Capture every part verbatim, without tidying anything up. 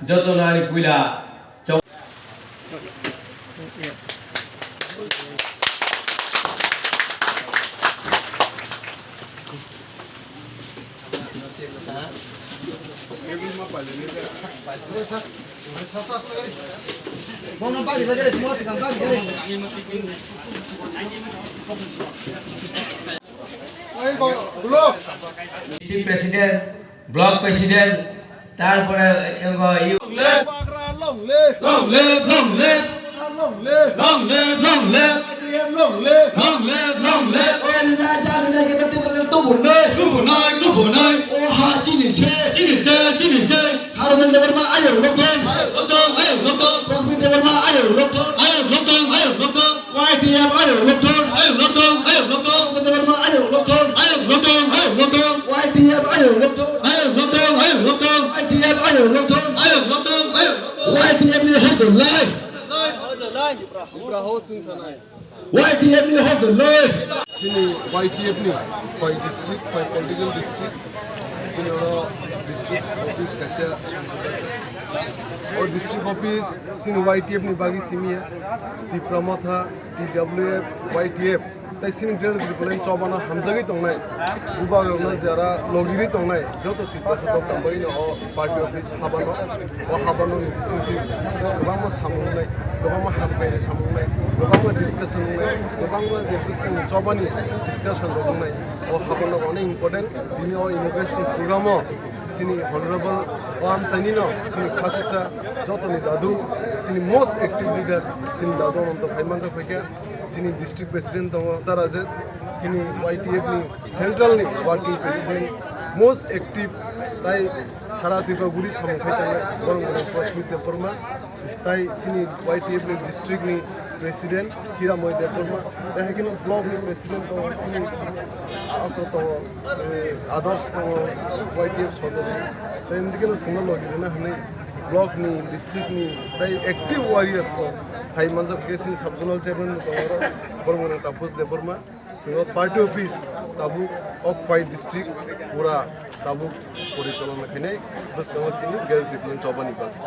Joto nani puila. District president, block president, tarpore, eh, you Bubagra long live! Long live, long live! Bubagra long live! Long live, long live! Y T F long live! Long live, long live! Oi, rina, ja, rina, kita, kita, kita, tubu noi! Tubu noi, tubu noi! O ha, chini se! Chini se, chini se! Harun Debbarma, ayo, lokthong! Ayo, lokthong, ayo, lokthong! Rosmi Debbarma, ayo, lokthong! Ayo, lokthong, ayo, lokthong! Y T F ayo lokthong. Ayo lokthong, ayo lokthong. Debbarma ayo lokthong. Ayo lokthong, ayo lokthong. Y T F ayo lokthong. Ayo lokthong, ayo lokthong. Y T F ayo lokthong. Ayo lokthong, ayo lokthong. Y T F ni hor lai. Ibra ho sing sanai. Y T F ni hor lai. Chini Y T F ni koi district, koi political district. Chini oro district office kaisa. O district office chini Y T F ni bagwi simi ya. Tipra Motha, T W F, Y T F, tai chini Greater Tipraland chobano hamjagwi tongnai, bubagrokno jara logirwi tongnai, joto Tiprasa dophani bagwino o party office habano, o habano bisingtwi kwbangma samung wngnai, kwbangma hamkrai samung wngnai, kwbangma discussion wngnai, kwbangma je bwskangni chobani discussion rok wngnai, o habano onek important. Tini o inauguration program o chini honorable o amchaini no chini khasuksa jotoni dadu, chini most active leader, chini dadu Ananta phai manjak phaikha, chini district president tongo Rajesh, chini Y T F ni central ni working president, most active, tai sara Tripura guri samung khai tongnai borok Prasmit Debbarma, tai chini Y T F ni district ni president Hiramoy Debbarma, tai hai kheno block ni president tongo chini ako tongo. Eh, others tongo, Y T F sodor, tei hindi kheno chwngno logi rwna hwnwi block ni, district ni, tei active warriors rok hai manjak khe chini sub zonal chairman bo tongo oro, borok mwnang Taposh Debbarma, chwngno party office tabuk o Khwai district pura tabuk porichalona khainai bwskango chini Greater Tipraland chobani bagwi.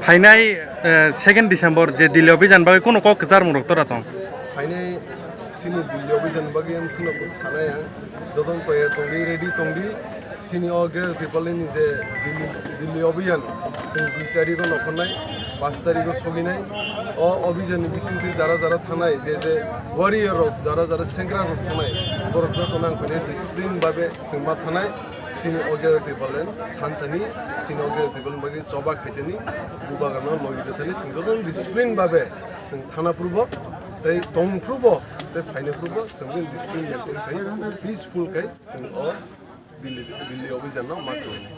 Phainai, eh, second December je Delhi Abhijan bagwi kuno kok kwcharmung rok tora tong? Phainai chini Delhi Abhijan bagwi ang chwngno kok sanai ang. Jotono toyar tongdi, ready tongdi. Chini o Greater Tipraland ni je Delhi, Delhi Abhijan, chwng dui tarikh o nokhornai, panch tarikh o soginai. O Abhijan ni bisingtwi jara jara thanai, je je warrior rok, jara jara sengkrak rok thanai, borok jotono ang phainai discipline babe chwng ma thanai. Chini o Greater Tipraland santani, chini o Greater Tipraland bagwi choba khaitani, bubagrano logi rwthani, chwng jotono discipline babe chwng thana phurubo, tei tong phurubo, tei phaina phurubo, chwng bini discipline maintain khai, peaceful khai, chwng o Delhi, Delhi Abhijan no ma khlainai.